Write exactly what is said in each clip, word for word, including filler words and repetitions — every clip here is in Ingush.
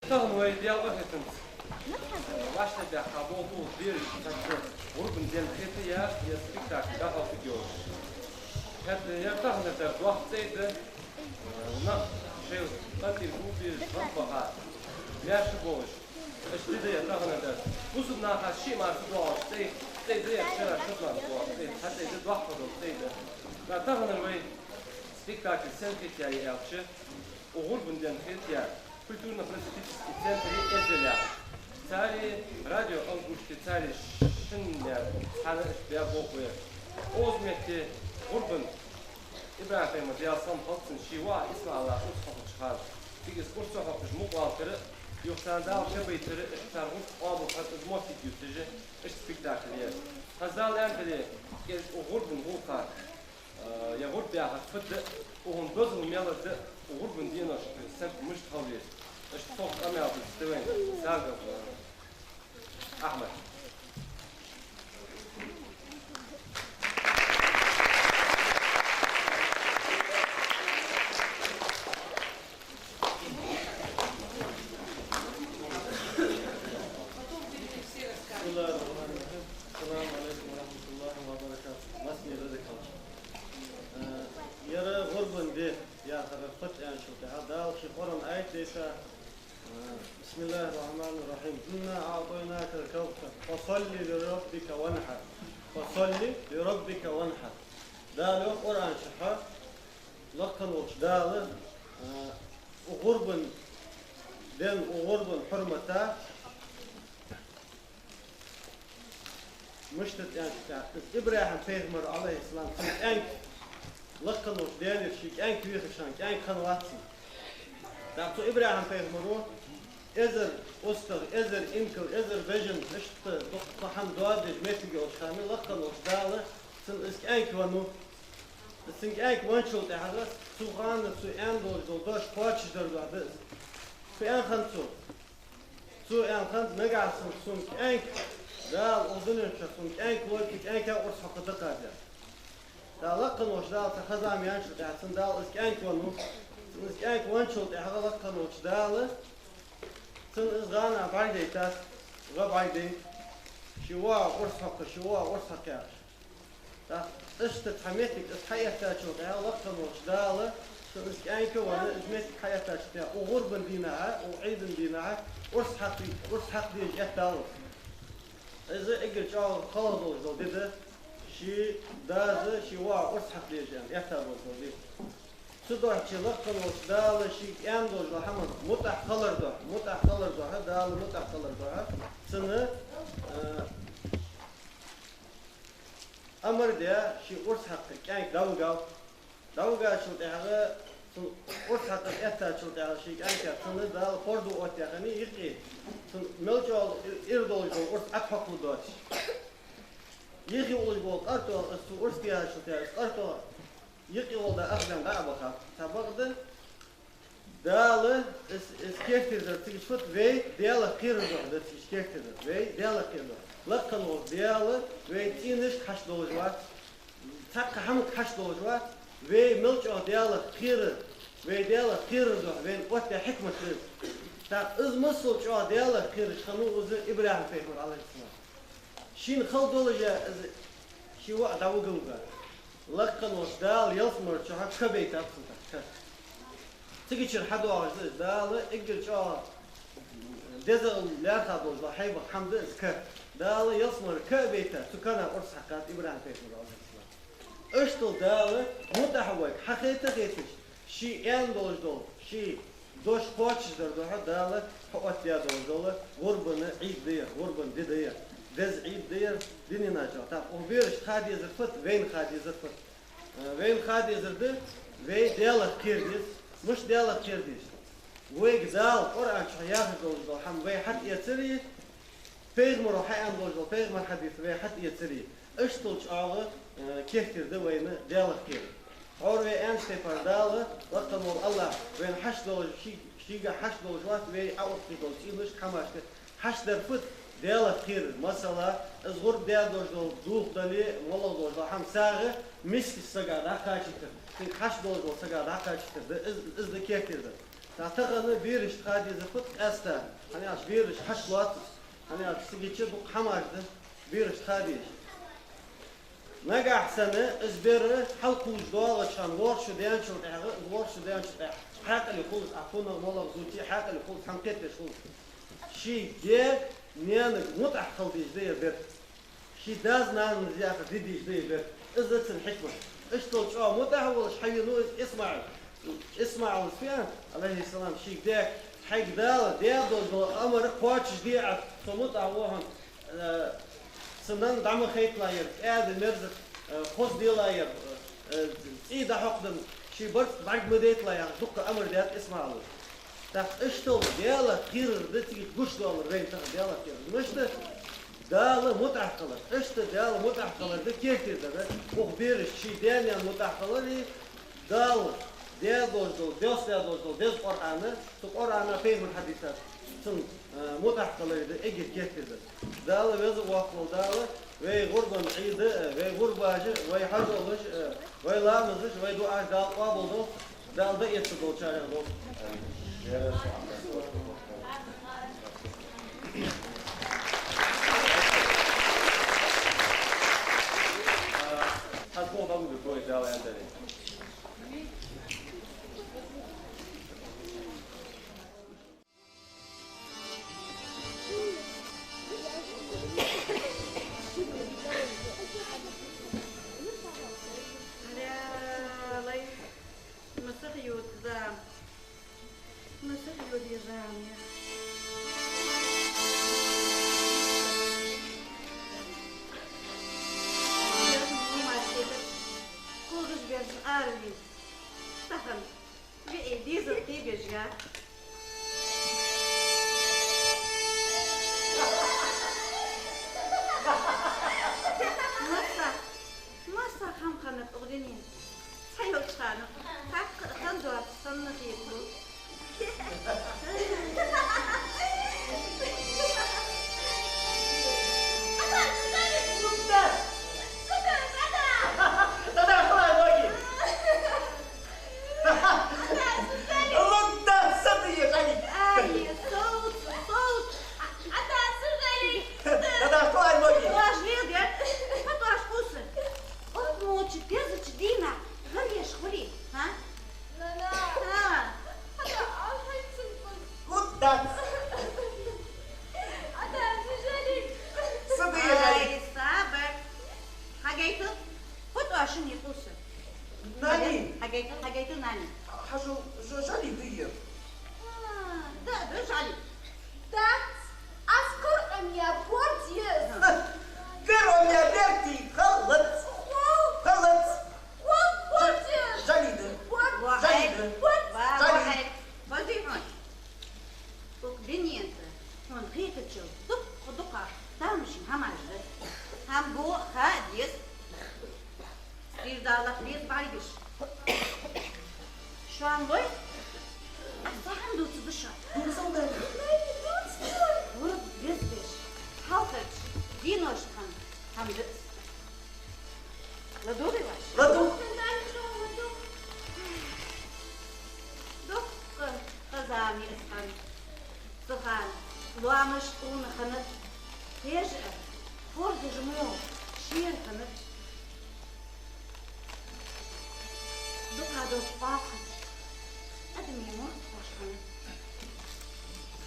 Тахан вай Даьла къахетамца вӀаштӀехьабаьхка болх ба бераш цхьацца гӀурбан денна хетаяь, е спектакль дӀахьалхаргйолаш. ХӀаьта ер таханара дар доккха цӀай да, нах шоай къинтӀера гулбеш, гӀадбаха, маьрша болаш. Иштта ди да ер таханара дар. Бусалба наха шиъ мара ца доагӀаш цӀай, цӀай да ер, шера шозза мара ца доагӀаш цӀай, цхьа цӀай да, доккха дола цӀай да. ТӀаккха таханара вай спектакль сенна хетаяьй аьлча, укх гӀурбан денна хетаяьй культурно-просветительски центре «Эзель» яхача. Цареи радио «Ангушти», цареи шиннеи цхьана иштта баь болх ба ер. Укхаза метте гӀурбан ИбрахӀим пайхамар, Даьла салам хилда цунна, ший воӀа ИсмаӀала урс хьокхача хана, цига из урс хьокхаш мукъавалар, юха царна Дала ка байтар, иштта цар гӀулакх къоабал хилар, из моттиг ювцаш, иштта спектакль я ер. Хазал аьнна дале, кӀезига укх гӀурбан гӀулакха, э, е гӀурба яхар фуд, укхун дозал мел да, укх гӀурбан деношка саг мишта хила веза. Иштта цох къамаьл дувц вайна Сагов, э, Ахьмад. بسم الله الرحمن الرحيم. السلام عليكم ورحمة الله وبركاته. Массане а дика хийла. Э, ер гӀурбан ди яхар фуд аьнначул тӀехьагӀа Дала ший Къуръан аят дийца, بسم الله الرحمن الرحيم. إنا أعطيناك الكوثر. فصل لربك وانحر. فصل لربك وانحر. Дала йоах Къуръан чу, лакха волча Дала, а, укх гӀурбан денна, укх гӀурбан хьурмата мишта да аьнначул тӀехьагӀа, из ИбрахӀим пайхамар, Ӏалайхи ссалам, цун кӀаьнк, лакха волча Даьлагара ший кӀаьнк вийхача хана, кӀаьнк хиннавац цун. ТӀаккха цу ИбрахӀим пайхамаро эзар устагӀа, эзар инкал, эзар бежан, иштта дукха хӀама доадеш моттиг йолча хана, лакха волча Дала цунна из кӀаьнк веннав. Из цун кӀаьнк венначул тӀехьагӀа, цу хана цо аьнна долаш дола дош кхоачашдара духьа да из. Фу аьнна хиннад цо? Цо аьнна хиннад: нагахьа санна сона кӀаьнк, Дала укх дунен чу сона кӀаьнк лой, цу кӀаьнка урс хьокхаргда-кх аз, аьнна. ТӀаккха лакха волча Дала цхьа ха-зама яьнначул тӀехьагӀа цунна Дала из кӀаьнк веннав. Цунна из кӀаьнк венначул тӀехьагӀа лакха волча Дала цунна из гӀанахьа бӀаргадайтад, гӀа бӀаргадайнад, ший воӀа урс хьокх, ший воӀа урс хьокх яхаш. ТӀаккха иштта цхьа моттиг из хьаэттачул тӀехьагӀа лакха волча Дала цунна из кӀаьнк веннав, из моттиг хьаэттачул тӀехьагӀа укх гӀурбан дийнахьа, укх Ӏийда дийнахьа урс хьакх-, урс хьакха дезаш эттав из. Из эггара чӀоагӀа хала долаш дола ди да, ший дас ший воӀа урс хьакха дезаш аьнна этта долаш дола ди. Цудухьа лакха волча Дала шийга аьнна долаш дола хӀама мутӀахьа хилар духьа, мутӀахьа хилар духьа, Дала мутӀахьа хилар духьа, цунна, э, амар даь, ший урс хьакха кӀаьнк дӀавигав. ДӀавигачул тӀехьагӀа, цун урс хьакха эттачул тӀехьагӀа ший кӀаьнка, цунна Дала хӀара ди оттаяь хиннай юкъе, цун мел чӀоагӀа ир долаш дола урс Ӏохьокхалургдоацаш. Юхе уллаш бола къартох, из цо урс дехачул тӀехьагӀа, из къартох юкъе волаш да ахзан дӀа а бахаб. Цхьабакъда, Дала из, из кертера дар цига фуд, вай Даьлах кхерар духьа да цига кертера дар. Вай Даьлах кхерар духьа. Лакха волча Дала вай цӀенашка хьашт долаш вац, цхьаккха хӀаманга хьашт долаш вац, вай мел чӀоагӀа Даьлах кхерар, вай Даьлах кхерар духьа вайна оттадаь хьикмат да из. ТӀаккха из масал чӀоагӀа Даьлах кхераш хиннав из ИбрахӀим пайхамар, Ӏалайхи ссалам. Шийна хала долаш а из ший воӀ дӀавигалга. Лакха волча Дала ялсмале чу ка байтаб цунна, ка. Цигачара хьадоагӀаш да из, Дала эггара чӀоагӀа дезагӀа лаьрхӀа долаш дола хьайбах хӀама да из, ка. Дала ялсмале ка а байтад, цу кана урс хьакхад ИбрахӀим пайхамара, Ӏалайхи ссалам. Иштта Дала мутӀахьа вайга хьахайта а хайташ, ший аьнна долаш дола, ший дош кхоачашдара духьа Дала хьаоттадаь долаш дола гӀурбан Ӏийд да ер, гӀурбан ди да ер, деза Ӏийд да ер, динина чӀоагӀа. ТӀаккха укх берашта ха дезар фуд, вайна ха дезар фуд? Э, вайна ха дезар да, вай Даьлах кхера деза. Мишта Даьлах кхера деза? Вайга Дала Къуръан чу яхаш долаш дола хӀама вай хьатӀаэцаре, пайхамаро хьааьнна долаш дола пайхамара хьадис вай хьатӀаэцаре, иштта чӀоагӀа, э, кертера да вайна Даьлах кхерар. ХӀара вай аьннача тайпара Дала, лакха вола АллахӀ, вайна хьашт долаш, ший-, шийга хьашт долаш вац, вай Ӏоухкаш дола цӀенашка, хӀамашка хьашт дар фуд? Даьлах кхерар. Масала, из гӀурба даь долаш дола дулх дале, моллагӀа долаш дола хӀама, сагӀа мискача сага дӀакхачийтар, цунга хьашт долаш волча сага дӀакхачийтар да, из, из да кертера дар. Тахан берашта ха деза фуд къаьстта, хӀана аьлча бераш хьашт лоац, хӀана аьлча цига чу дукха хӀамаш да, берашта ха дезаш. Нагахьа санна из бер хьалкхувш доагӀача хана, ворхӀ шу даьнначул тӀехьагӀа, из ворхӀ шу даьнначул тӀехьагӀа хьаькъале хул из, Ӏа фуннагӀа-малагӀа зувце хьаькъале хул из, хӀама кхетадеш хул из. Ший даь-наьнага мутӀахь хила дезаш да ер бер. Ший дас-нанас яхар де дезаш да ер бер. Из да цун хьикмат. Иштта чӀоагӀа мутӀахь волаш хьавенав из ИсмаӀил. ИсмаӀил, фу, Ӏалайхи ссалам, шийга даьга: хьайга Дала даь долаш дола амар кхоачашде Ӏа, цо мутӀахь ва хьона, э, са нанна дӀа ма хайталахь ер, кӀаьда-мерза, э, хозаделахь ер, э, цӀий дӀахьокхадаь, ший барзкъа бӀарг ма дайталахь яхаш, дукха амар даьд ИсмаӀила. ТӀаккха иштта Даьлах кхерар да цига гуш доаллар вайна тахан, Даьлах кхерар. Мишта? Дала мутӀахь хилар. Иштта Дала мутӀахь хилар да кертера дар. Укх берашта ший даь-наьна мутӀахь хилар, Дала даь долаш дола, доссадаь долаш дола деза Къуръан, цу Къуръана, пайхамара хьадисашта цун, э, мутӀахь хилар да эггара кертера дар. Дала, Веза Воккха вола Дала, вай гӀурбан Ӏийда, вай гӀурбаш, вай хьажолаш, вай ламазаш, вай дуӀаш Дала къоабал долда, Дала дӀаэцаргдолчарех долда. Хьажол, Дала аьнна дале. Лалай, масах йода зама, масах йода зама я. Кулгаш берзан ара вийна. Тахан виӀий дезал кхебеш я. Масса, масса хӀама хиннад укх дунен тӀа. Цхьайолча хана цхьаккха а хинна доацаш санна хеталу. Ай, соц, соц. Ада, сужали. Ада, клай моги. Важнее, да? Папаш куса. Ох, мочи, пезачи дина. Гамеш хули, а? Нана. А. Ада, алхайцин кун. Гуддац. Ада, сужали. Садыгали. Ай, сабар. Хьагайтал? Хьо тӀоашин я куса. Нани. Хьагайтал, хьагайтал, нани. Хьажол, жо-, жали да ер. А, да, да, жали. Дац, аз Къуръан я борз я. Къуръан я берти халац. Хол. Халац. Хол, борз я. Жали да. Борз. Ва, жали да. Борз. Ва, жали. Ва, ва, ва. Укх дунен тӀа хьона хетачул дукха-дукха тамашийна хӀамаш да. ХӀама бо ха деза. Сийрдалах деза бӀаргаш. Шоана лой? Аз хӀама дувцаргда шоана. Дувцал, дай. Дай, дувцал. Урд веза деш, хьалхарча дийношта хинна хӀама да из. ЛадувгӀий оаш? ЛадувгӀ. Дукха ха зама я из хинна. Цу хана лоамаш къона хиннад, хьежа а, фордаш мо шера хиннад. Дукха дош къоакхаш, адамий мотт ховш хиннад.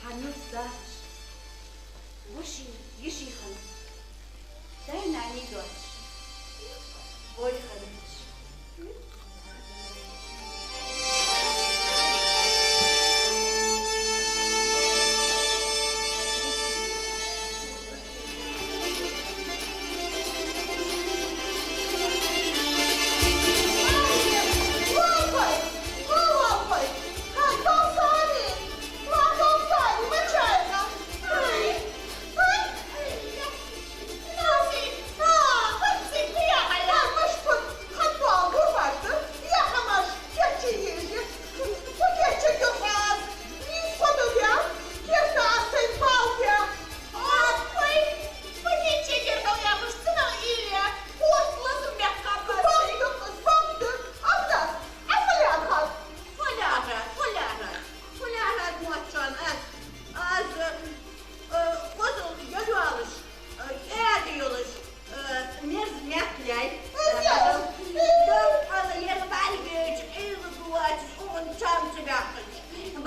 Хьа низ дахаш, вӀаший, йиший хиннад. Даьй-наьний доацаш, бой хиннад.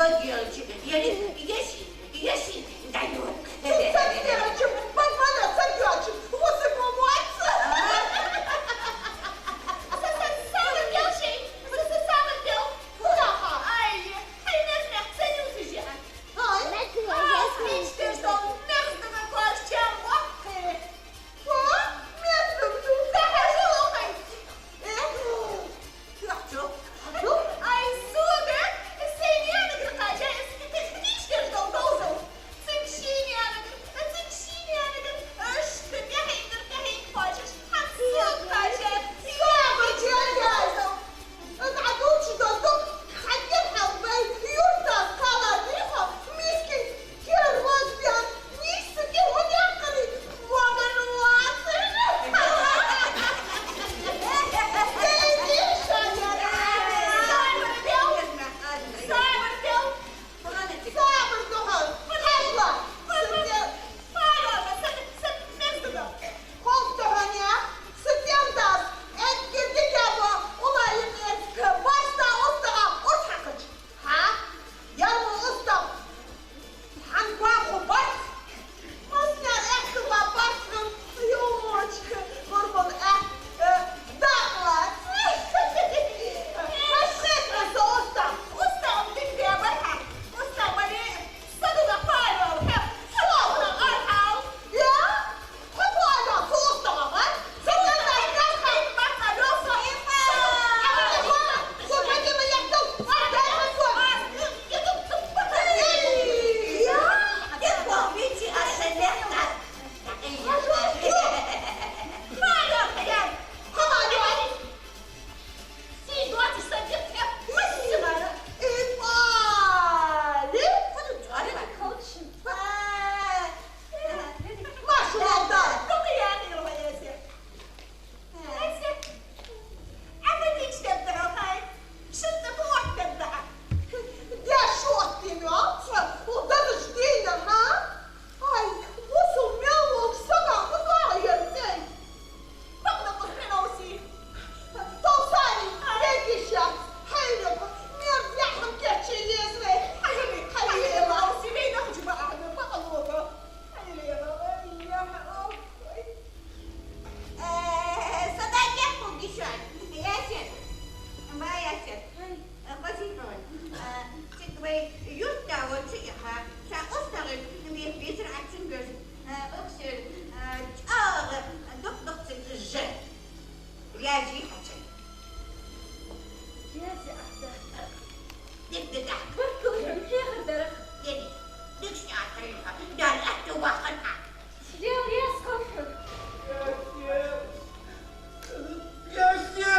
Елча, ели, еши, еши, даю. Цу царгера чу, бан-бана царгера чу, вусаргва моаца. Са, са, са, са, белши, са, са, са, бел. Куда ха? Ай, хай, мерза нах, са, нюсижи. Ай, а, спички, что, мерза нах, кваш, чем, вахи. Ха? Мерза нах, да, хажу, лохай. Э? Ай, сога, сай наьнагара кхаьча, из техничкаш дол довзал. Цун ший наьнагара, цун ший наьнагара, аш, тӀехьингара, тӀехьинг кхоачаш, хьан сога кхаьча, сога кхаьча. Из Ӏадувцаш дола дукха хьагир хьал вай юртас кхалла дийхьа, мискин Кер розбян, нийсса кӀира ва дехкали, вагар вацар. Сабар бел! Сабар бел! Сабар духьал! Хьажал! Сабар! Сабар! Сабар! Хов духьал! Сутен дас! Эггара дикагӀа улайим эцка! Баста устагӀа урс хьакхача! Хьа? Яр ма устагӀа! Хьан кхоачаш барт? Маснер эхкала барт хьан, Юмочка, гӀурбан аьтта, э, дакъа лаца. Хьашт хетар со устагӀа? УстагӀа дика бебар хьа. УстагӀа вале, садуга пайвал хьа. Садуга архьал. Я? Э, со дӀадехкалда шоана. Ясен. Ма Ясен. Э, хозий хьона. Э, цига вай юрта волча яха. Ца устагӀа мех бийцар Ӏачун гуш. Э, уксер, э, чӀоагӀа дукха-дукха цига жа. Раьза хьачун. Раьза ахьа. Дика да. Баркал хьона хьехар дарах. Дика. Дика шаьртарийха. Даьла аьттув баккхалва хьа. Даьла раьза хилва хьона. Яхья! Яхья!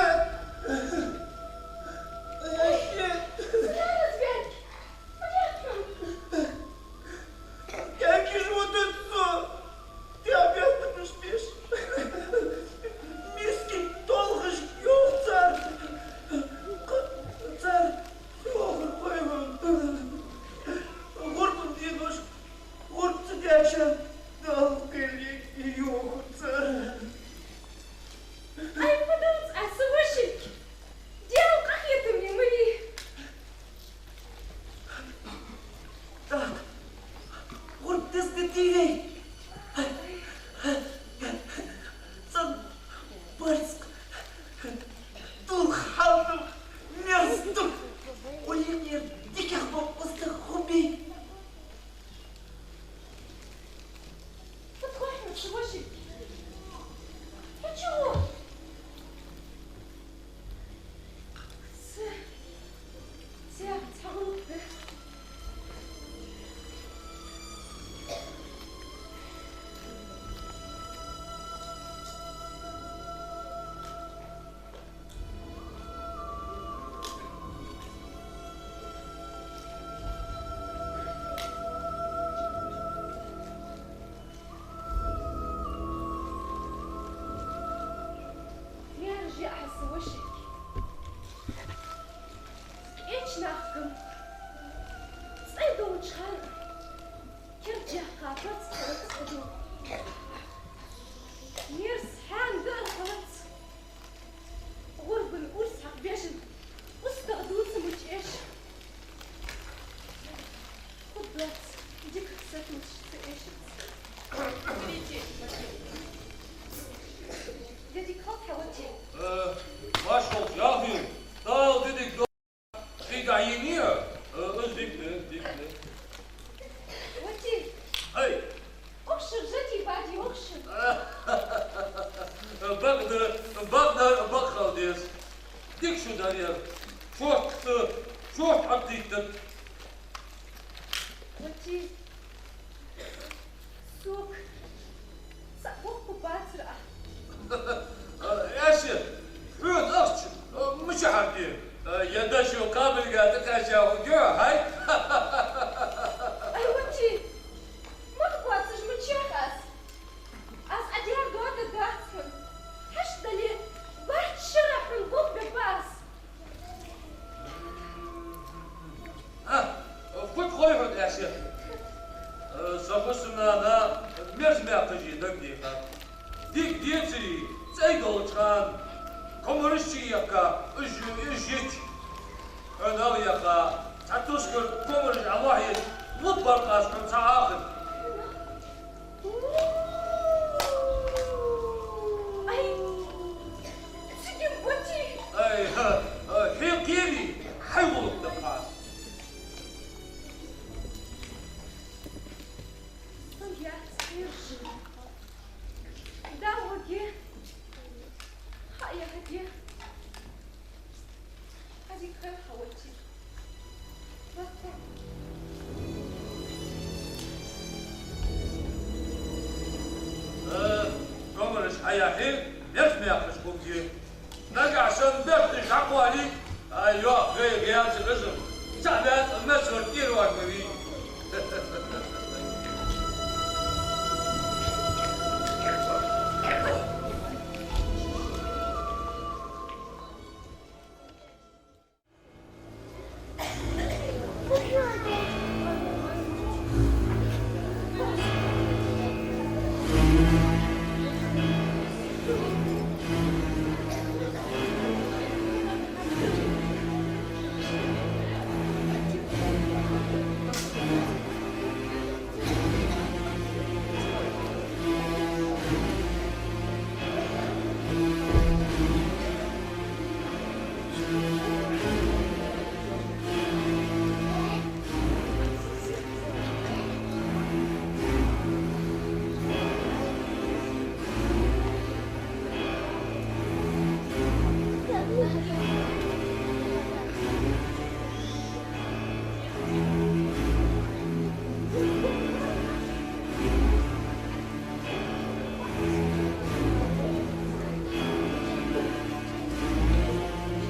Яхья! Даьла раьза хилва хьона. Как же вот это? Ты обязан успеть. Миски толхаш йохцар. Цар йохар хойван. ГӀурбан денош гӀурба ца деча, Далла кхелле йохар цар. Ай, фу дувц Ӏа, са вошилг? Даьла къахетаме ма вий. Так, гӀурба деза дитий вай? Цун барзкъа, дулх хьалдув, мерза дув. Уллера дикагӀа бола устагӀа хӀу бий? Подходим, чего же? Ты чего? С-, с-, с-, Мерза жа хьа, са вошилг. Кхыча нахага цӀай долча хана керда жа кхабарца хилац цӀай дола. Мерза хьаьнга ара хилац. ГӀурбан урс хьакха бежан устагӀа дувца мича эш. Сатувсаш ца эшац. Берите, Вати. Де дика хилда хьа, Вати. Э, машалла, яхин. Дала де дика до-, дика йийна, э, из дика да, дика да. Вати. Ай. Охшар, жади, бади, охшар. Бакъда, бакъда, бакъ хила деза. Дика шу дар ер. Шортта, шортта хьатӀадиттад. Вати. Сога цхьа боккха бацар а. Аьше, хьона ахча мича хьарде? Е дошо кхабилга тӀакхаьча хӀуга, хӀай? Ай, Вати, мах боацаш мича ях аз? Аз Ӏа дер доаде дац хьона. Хьашт дале, барт шера хьона гулбергба аз. А, фуд хой хьона, Аьше? Э, са хӀусамнана мерза маькхаже дагадехар. Дика децаре, цӀай долча хана комараш чуехка, уж, уж йича, хьона ала яха, цхьа тускар комараш Ӏалохьийча, лупа баркъаш хьона цхьа ахар. Ай, цига Вати! Ай, ха, ха, хье кхери, хьай гӀулакх да пхьа. Сон яц хьерш. Да, Вати. Хьа яхаде. Хьадика хьа, Вати. Э, комараш хьаяхье, мерза маькхаш хургья. Нагахь санна берташ дӀакхоале, а, йоах, гай гӀяза гӀиза. Цхьа баьтта мецвар тӀера вагӀа ма вий.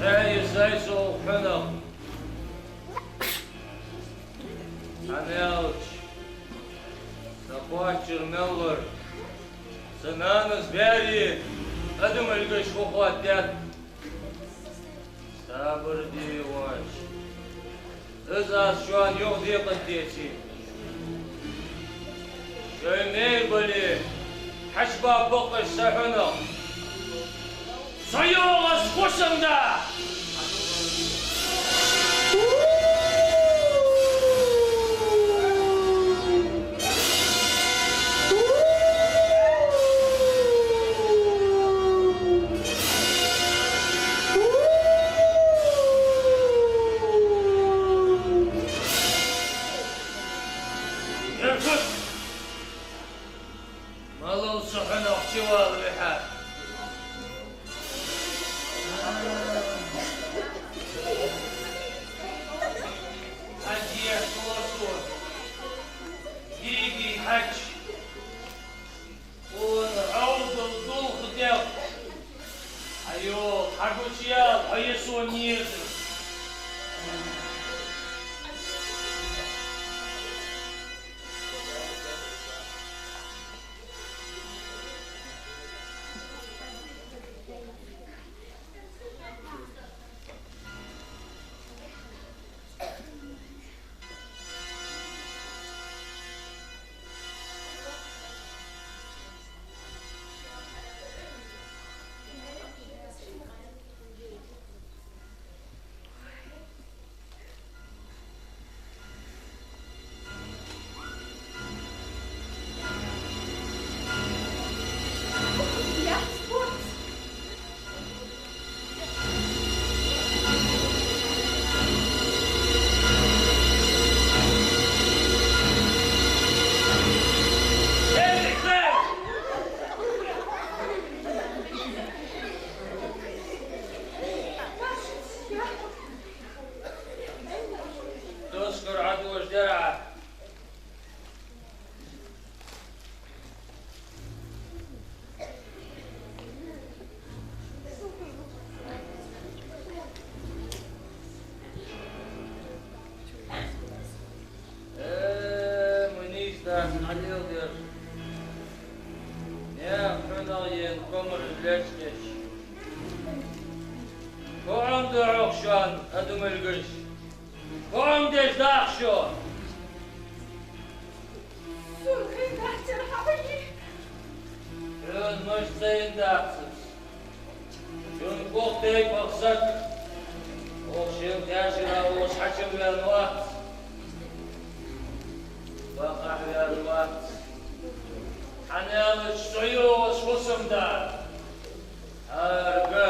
Эй, зайсо хьунах! ХӀана аьлча, са кхоачар мел вар, са нанас берий адамалгаш хӀу хоаттадаьд. Сабар де оаш. Из аз шоана юха декъаддеций. Шоай мел бале, хьачубоаккхаш са хьунах. Со йоагӀа аз хӀусамда! Малав со хьунах чувала вихьар? Хьалел дер. Наьха хьунагӀа ена комараш лечкъеш. Кхоам да хьох шоана, адамалгаш. Кхоам деш даха шо. Сона хӀама дацар хьа баьи. Хьона мишта ца дацар из? Шун кхох тайпах саг, оха шел тешара волаш хьачам ваьнна вац. Бакъахьа ваьнна вац. Хьаналаш со йолаш хӀусамда. Хьарга,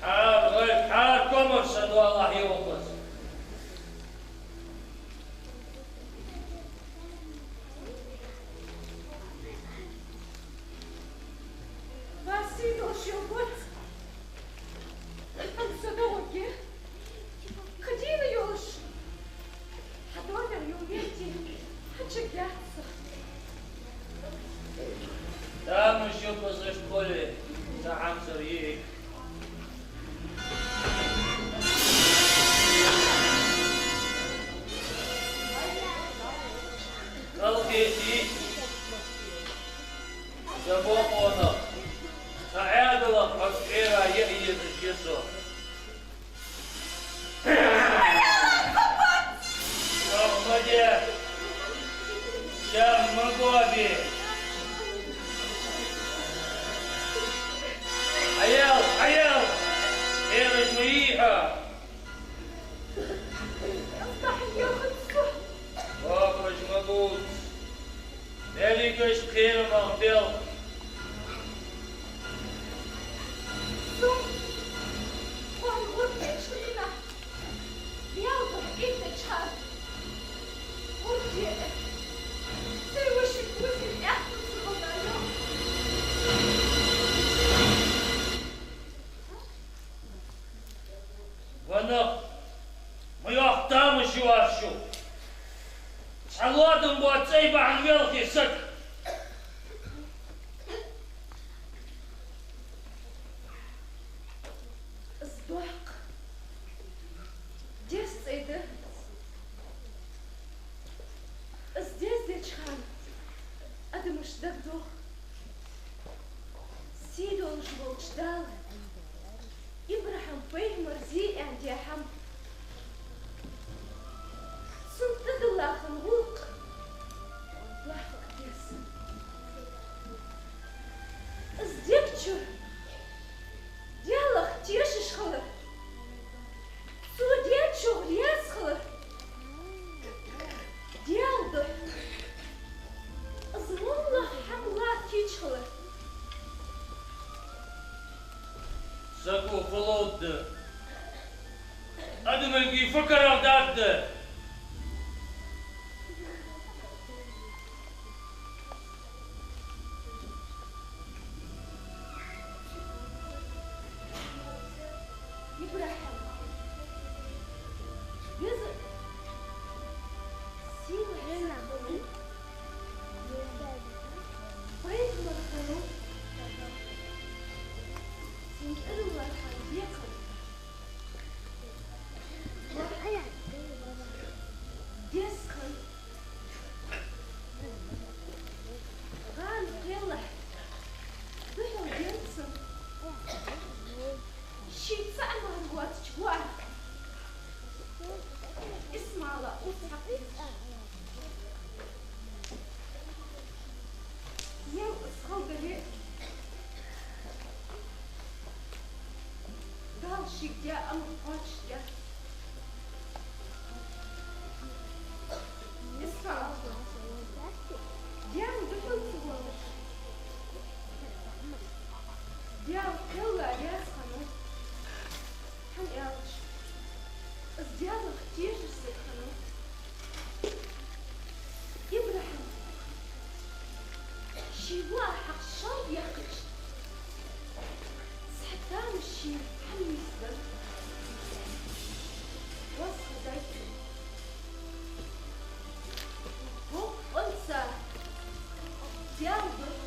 хьаргӀай, хьар комар са доалахь йолхаз. Ва сий долаш йола боц. Хьан со догӀургья? Кхы дийна йолаш. Хьа доалахь йола метте хьа чакхдаьхьа со. Тамаш юпазашта кхоле, са хьамсара йиӀиг. Кхалхети са бокъонах, са Ӏаьдалах хьо цӀера яа езаш я со. Чам ма де! Чам ма гобе! Хьаял, хьаял! Хьераш ма йий хьо! Бокъонаш ма бувца! Мелигаш кхерамах белха. Сона кхоана гӀурба деча дийнахьа, Даьла духьа ийттача хана, гӀурба де, сай вӀаший гуз аьттув ца хилар йоах. Ва нах, ма йоккха тамаш ю аз шоана. Цхьа лоадам боаца цӀай бахьан велхе саг. Из доккха деза цӀай да. Из деза деча хана адамашта дагадох сий долаш волча Дала ИбрахӀим пайхамара зе аьнна даь хӀама. Цун тӀадилла хинна гӀулакх доккха деза. Из дег чура Даьлах тешаш хилар, цо даьчох раьза хилар, Даьла духьа из моллагӀа хӀама латтийта хилар. Саго фу ловргда? Адамалга фу карагӀдаргда? ИбрахӀим, веза сийлахь саг хиннав, пайхамар хиннав, цун кӀираллахьа бекхам деза хиннав. ГӀала кхеллахь, духьал денца, ший цаӀ мара воацача воӀа ИсмаӀала укх хьакъ езаш. Ер из хала дале а, Дала шийга даь амар кхоачашдаьд. ИсмаӀал Даьла духьал ца воалаш, Даьла кхелла раьза хиннав. ХӀана аьлча, из Даьлах тешаш саг хиннав. ИбрахӀим ший воӀа хьакъ шалба яьккхача, цхьа тамаш шийна хьанийсденнад. Веза Даьла, воккха къонца, Даьла духьа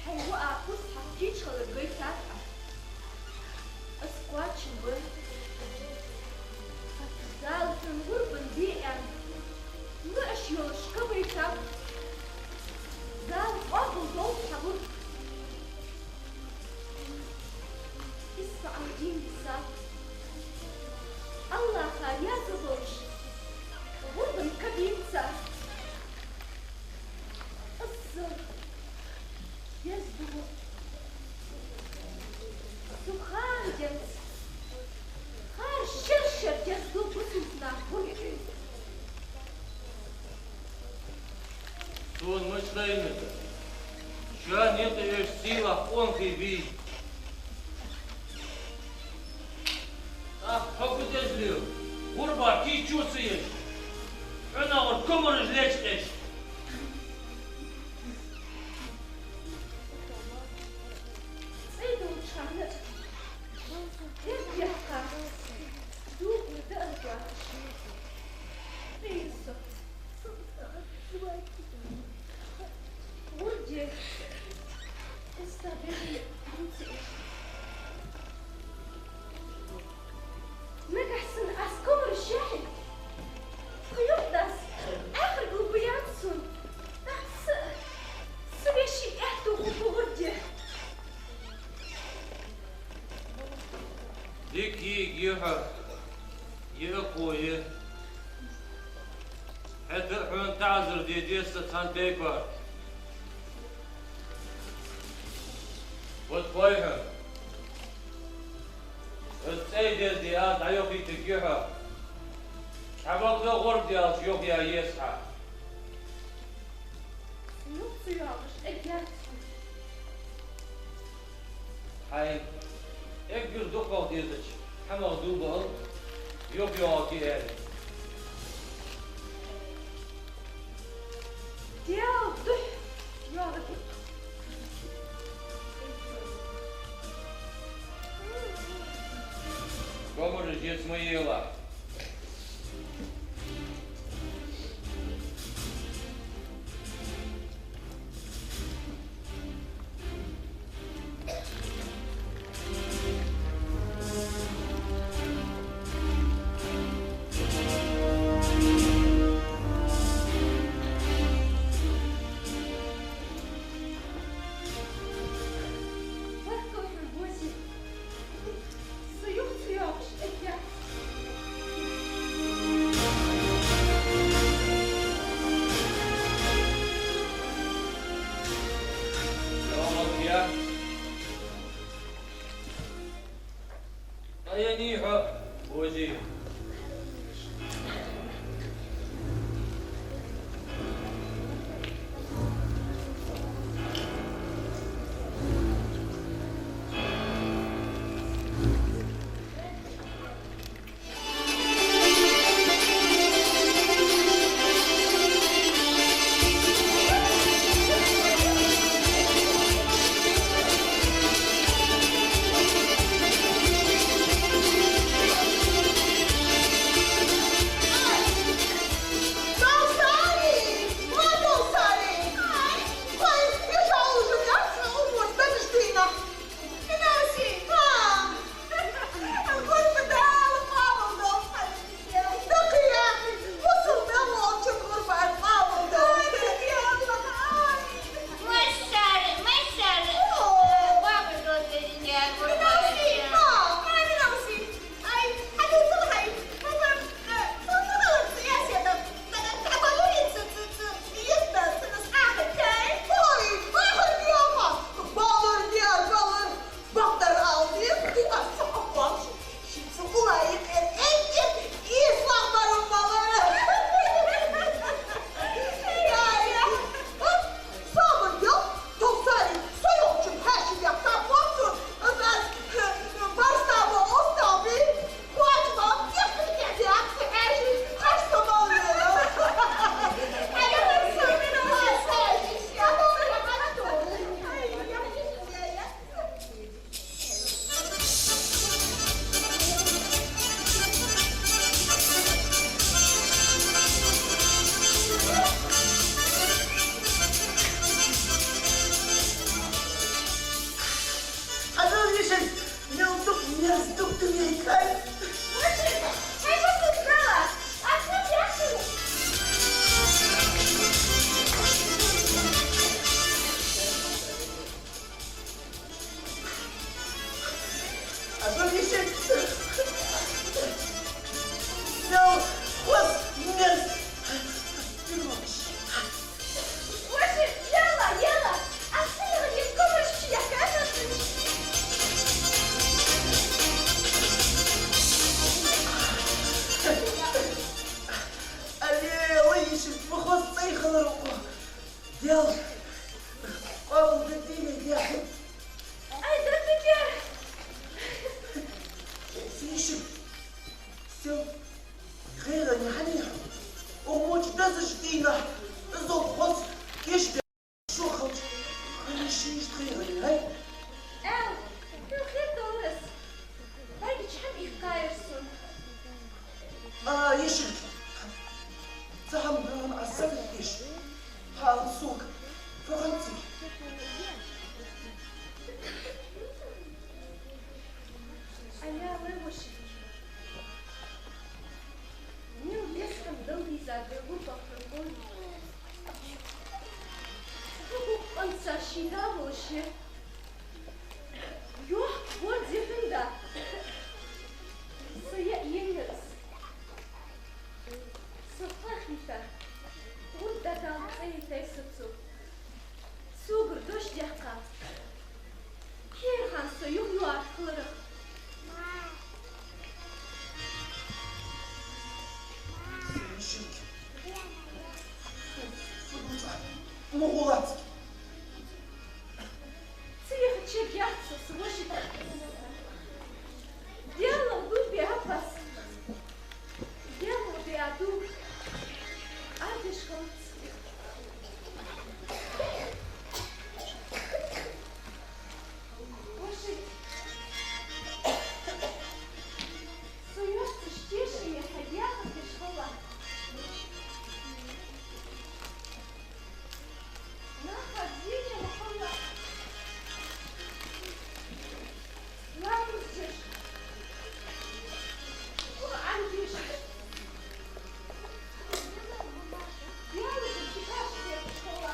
хьай воӀа куц хьакхийча хилар гайтад Ӏа. Из кхоачам ба. Дала цун гӀурбан бе аьнна, луш йолаш кабайтаб. Сона мича лайнад, шоана юкъе уж сийлахь къонахий бий. ТӀаккха хьо фу деш лел? ГӀурба кийчо ца еш, хьона гӀур комараш лечкъеш. ЦӀай долча хана, дерт яхха, дукха да ан кӀоаргаш. Ӏийса. ГӀурде, устагӀа бежи буци. Нагахь санна аз комараш яхье, тха юхадас ахаргал ба яц сона. Са, са веший аьттув хургба гӀурде. Дика йиӀиг я хьо, йиӀиг хьо я. ХӀаьта а хьона таӀазар де деза са цхьан тайпара. Вот хой хьона. Из цӀай дезде аз дӀайохийтаргья хьо. Хьа бакъда гӀурба де аьлча, йохаяь еза хьа. Юха ца йоагӀаш эггара. Хьай, эггара дукхагӀа дезача хӀамах дув биал, йохайоагӀаргья аьле. Даьла духьа йоагӀаргья. Комараш еза ма елахь. Къаьний хьо, Бози. Алло, йишас, ма хоза цӀай хилар укхо. Дел, къоабал де, дийна Дел. Ай, да ты дер! Сийши, сел хьайгӀани хьани, уммач дезаш дийнахьа, иззал хоза кеш де шо хилча, хьани шийш тхайгӀани, хӀай? Эл, хӀу хир долрас. Багича хӀама ихкаяр сона. А, ешилг. Цхьа хӀама дагӀан Ӏа сагатдеш. Хьал сога. Фу хиннад цига? Ая, вай воши. Нил бесхан дал дийзад вай гурбахран гой. Цу гукъанца ший да волаш я. Йохк борз я хӀанз. Са яа еннарас. Са хьахийта. Гурда дал цӀайтай сацу. Согара дош дехка. Кхерхан со юхь-юарта хиларах. Мишик. Фу ду цӀа? Ма гӀолац. Ца яхача яц со, са воши. Делла ду бе апас. Делла бе аду. Ардаш халц. Воши. Со йоццаш тешаме хьа яхар деш хала. Нахах зийна ма хала. Ламаз деш. Къуръан деш. Ялла деш хила.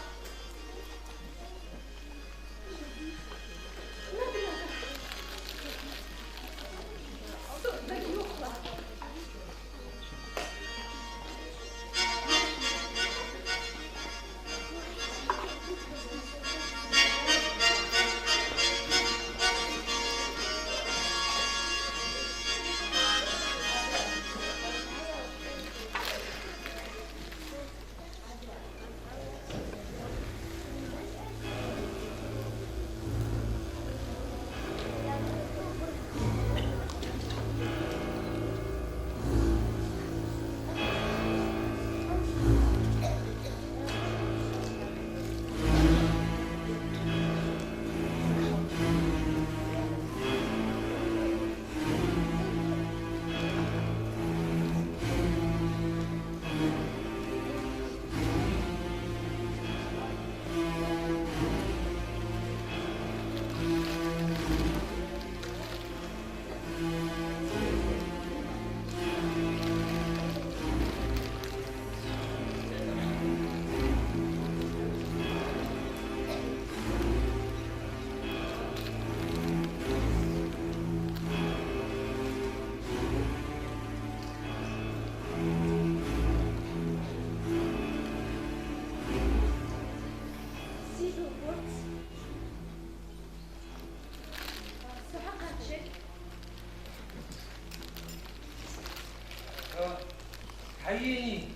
Хьайини.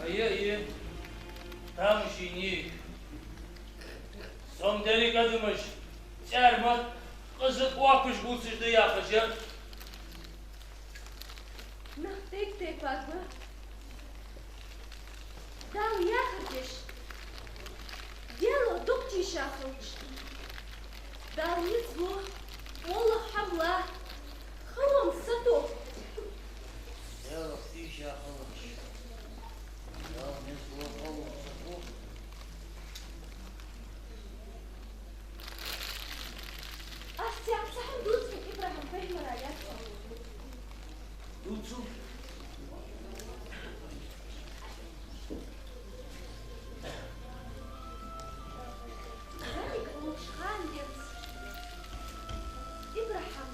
Ай-яй-яй, тамашийна. Сом дерриг адамаш цӀармат къиза оаккхаш гуцаш да яхаш я. Нах тайп-тайпара ба. Дала яхар деш, Даьла дукха тийша хилча, Дала низ лу, моллагӀа хӀама лу, халон сату. Даьла тийша хилча, Дала низ лу, халон сату. Аз цхьа хӀама дувцаргда ИбрахӀим пайхамара яц. Дувцал. Замик волча хана денз ИбрахӀим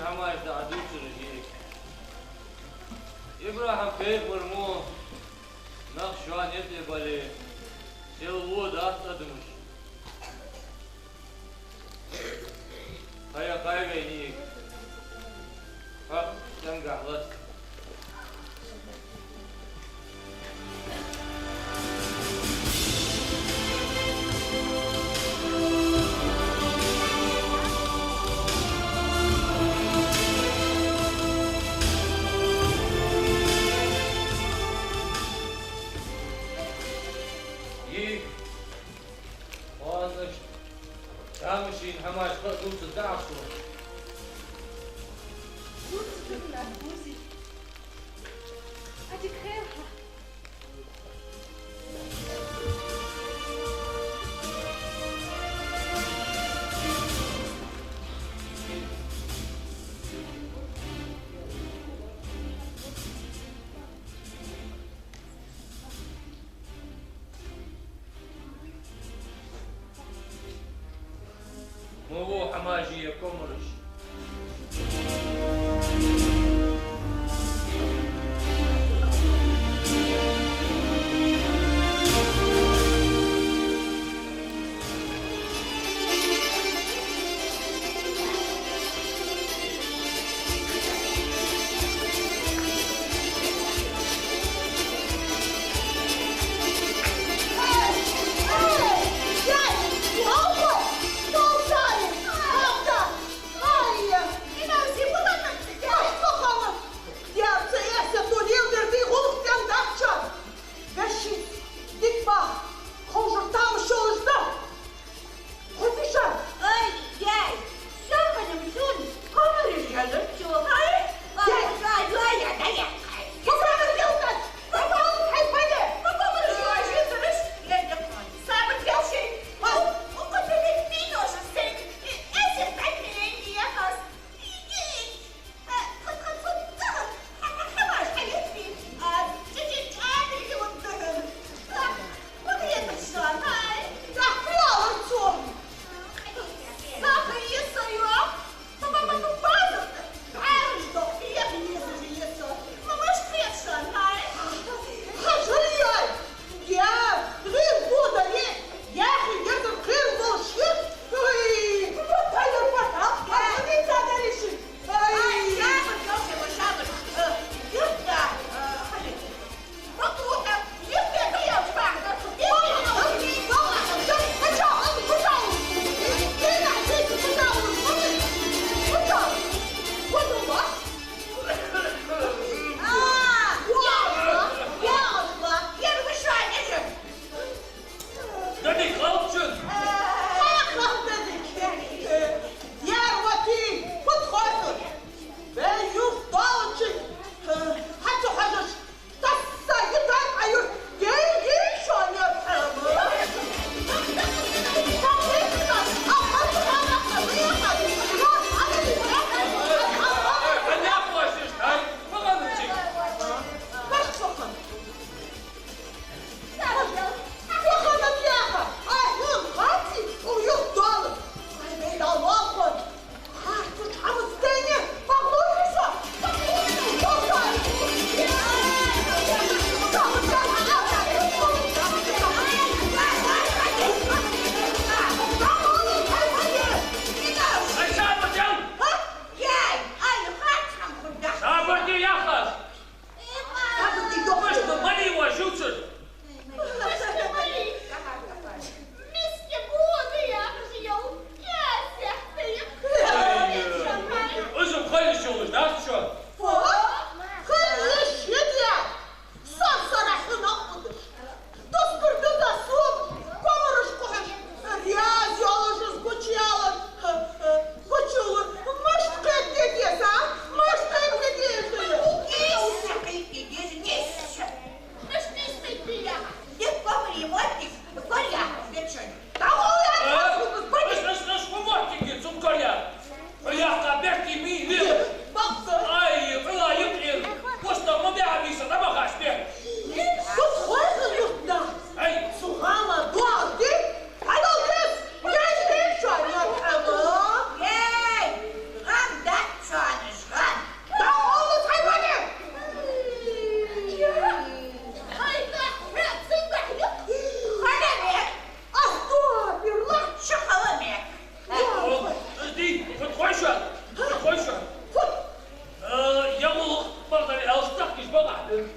хӀамаш дӀадувцар из йиӀиг. ИбрахӀим-пайхамар мо нах шоана юкъе бале, сел вода атта адамаш. Хьа я кхайвейна йиӀиг. Хьо цӀенгахьа лаца. ЙиӀиг, хьона тамашийна хӀамаш ха а дувцаргда Ӏа сона. Дувцаргда, Гузи. Ӏадика хийла хьа. Ма во хӀамаш я комараш.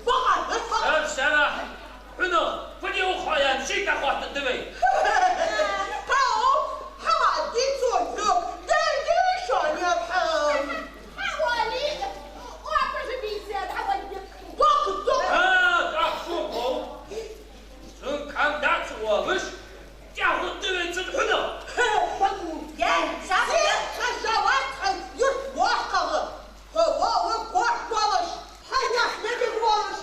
Бакъ, бакъ. Сара, сара, хьона, фу де уху хьо аьнна, шийга дӀахоттаргда вай. Тхо, хьо ма дийцо хьога, деррига шоана хьо. Хьо вали, оапаш бийса, хьо вали. Бакъ, бакъ. А, тӀаккха шо гӀо. Цун кхам дац оалаш, тӀехьа хӀуттаве цун хьуна. Е, сабар, хьажа вац хьай юрт воккхагӀа. Хьо вола корта волаш, хьай нах мегаш волаш.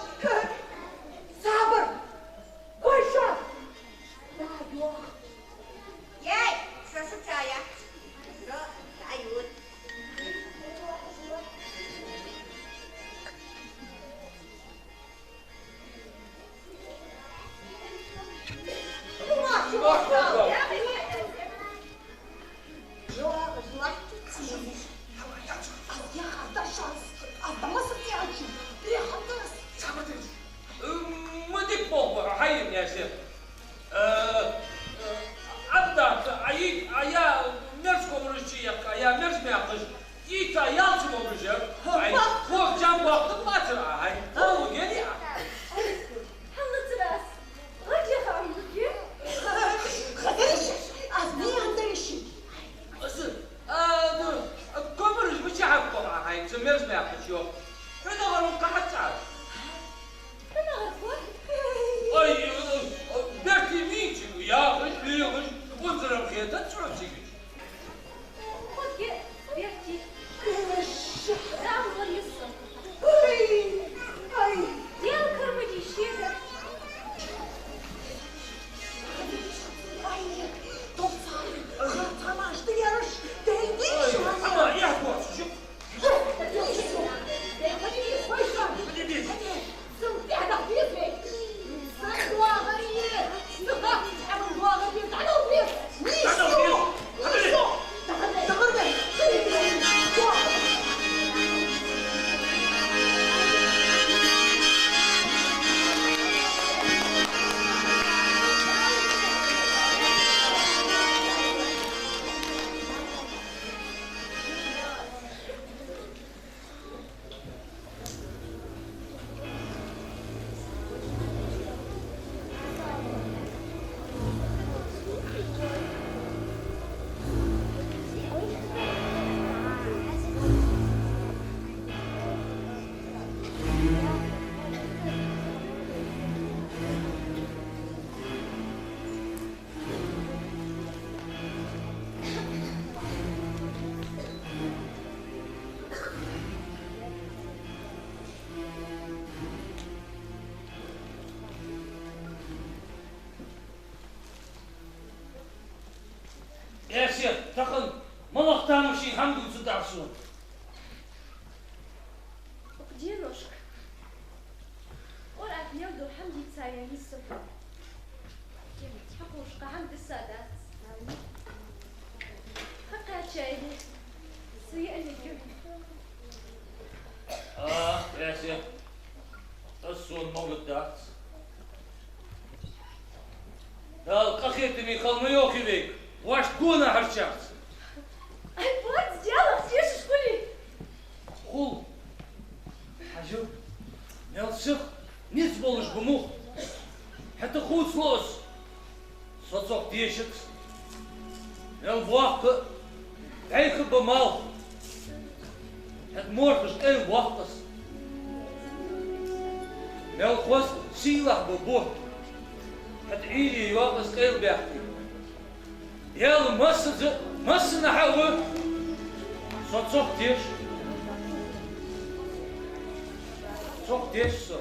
Сабар, гой шо. Ей, шо шу чай я. Шо чай ют. Ма дика болх ба, хьай, Ясир. Э, э, Ӏабдат, а йиӀиг, а я мерза ковраш чуяккха, а я мерза маькхаш. Ита ялча ма бижар. Ай, хох чам бохту пацар, ай. Хох гели а. Хьаллацарас. Гъаджа хам дуги. Хазариш, аз не андариш. Аз, а, ну, ковраш бу чахаб ком, ай, цу мерз мякхачо. Хьуна гъару кахаца. Хьуна гъару? Ай, берти мичи, яхаш, лигаш, унзрам хета, цуцигаш. Хозге берти. Рам вар юссу. Ай, ай. Дел кармади шега. Ай, топсай, тамаш да яраш, дел диш. Ай, ама, я хочу. Эсет, тахан малагӀа тамашийна хӀама дувцаргда сона? Укх деношка Къуръан мел ду хӀама дийцаяь йиса. Хьакхувш кхы хӀама диса дац. Хьакхаьчайли, са яа мегаш я. А, Эсет, аз сона могаш дац. Дала къахетаме хила ма йоахий вайга, вӀашта гонахьарчарца. Ай, боаца Даьлах тешаш хулий? Хул. Хьажал, мел сиха низ болаш ба мух. ХӀаьта хувцалу аз со цох тешац. Мел боккха а, бӀайха а ба малх. ХӀаьта морхаш къайла боаккх аз. Мел хоза, сийлахь ба бутт. ХӀаьта Ӏуйре йоаккх аз къайла баьхкий. Даьла массаза, массанахьа а ва со цох теш. Цох теш со.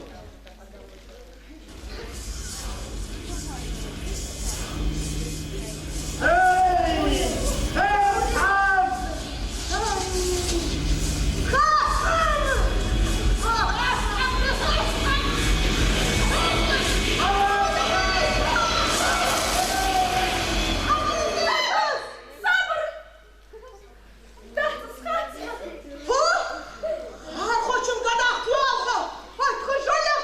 Фу! ГӀархочун гадахь йоалха! Ай, тха жолех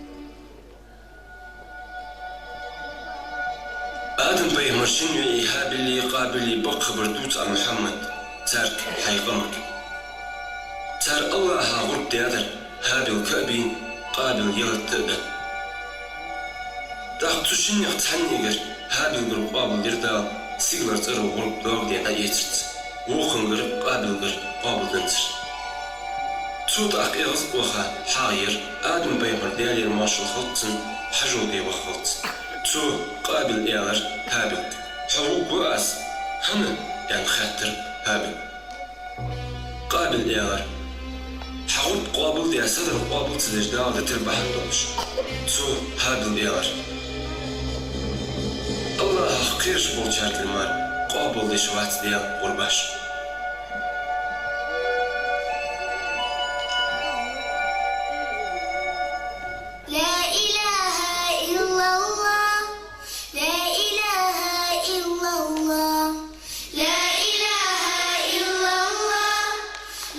Шин виӀий ХӀабили Къабили бакъ хабар дувц Ӏа, Мухьаммад, царга, хьай къамага. Цар АллахӀа гӀурба даьдар, ХӀабил ка а бийна, Къабил ялат а даьд. ТӀаккха цу шиннех цхьаннегара, ХӀабилгара къоабалдир Дала сигалара цӀерагӀа гӀурба доагаде дӀаэцарца, вокхангара, Къабилгара, къоабалдензар. Цо тӀаккха эгӀаз а ваха хьагӀ яр, Адам пайхамар, Даьлера моаршал хилда цунна, хьажол де ваххалца. Цо, Къабила, аьлар ХӀабилга: «Хьо вувргва аз?» «ХӀана?» — аьнна хаьттар ХӀабила. Къабила аьлар: «Хьа гӀурба къоабалдаь, са дар къоабал ца деш Дала дитар бахьан долаш». Цо, ХӀабила, аьлар: «АллахӀах кхераш болчар тӀара мара къоабалдеш вац Даьла гӀурбаш». لا إله إلا الله، لا إله إلا الله، لا إله إلا الله،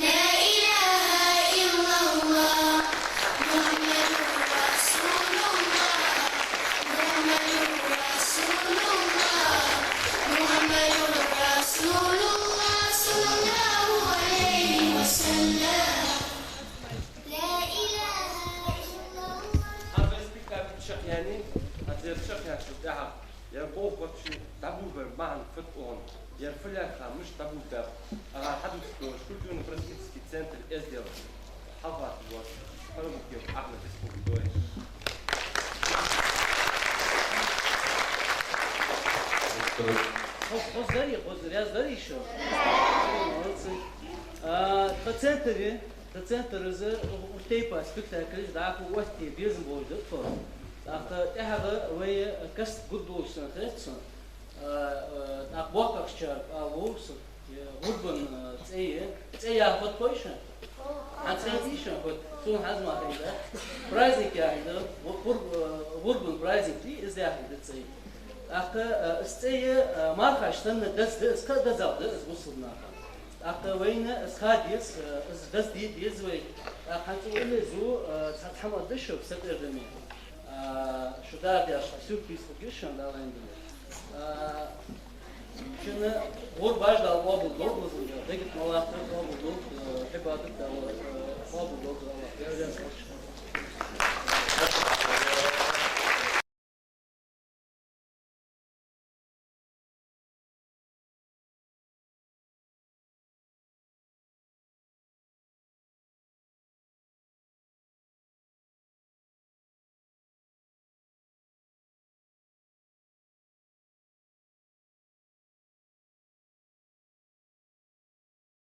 لا إله إلا الله. محمد رسول الله، محمد رسول الله، محمد رسول الله، صلى الله عليه وسلم. لا إله إلا الله. Аз вай спектакль чакхъяьннай, аз ер чакхъяьнначул тӀехьагӀа ер болх бакъ шоай дӀаболабара бахьан фуд оаха, ер фу лаьрхӀа мишта дӀаболабаьб, ага хьадувцаргдолаш культурно-просветительский центр «Эздел» хьалхарча вола Карабукиев Ахьмад, республика. Хоза, хоза дарий, хоза, раьза дарий шо? Молодцы. А, тха центре Тха центре из укх тайпара спектаклаш дӀахо оттаде безам болаш да тхо. ТӀаккха тӀехьагӀа вай каст гургдолаш санна хет сона. А, а, тӀаккха боккхагӀчар ала ловра со. Е гӀурбан, а, цӀи я. ЦӀи яхар хой шоана? Хьа цӀи я шоана, хой. Сона хӀанз мара хиннад. Праздник яхилга да. ГӀур-, а, гӀурбан праздник я, из яхилга да цӀи. ТӀаккха, а, из цӀи я, а, мархаш санна деза да, из кхы а дезагӀа да, из бусалба наха. ТӀаккха вайна из ха деза, из деза де деза вай. ТӀаккха хӀанз цу улле зу, цхьа хӀама да шуга сатӀердаме. Шу дӀадеш сюрприз хургья шоана, Дала аьнна дале. Шун гӀурбаш Дала къоабал долда, дега тӀа ма латта къоабал долда, Ӏибадат Дала къоабал долда, Дала раьза хилда шоана.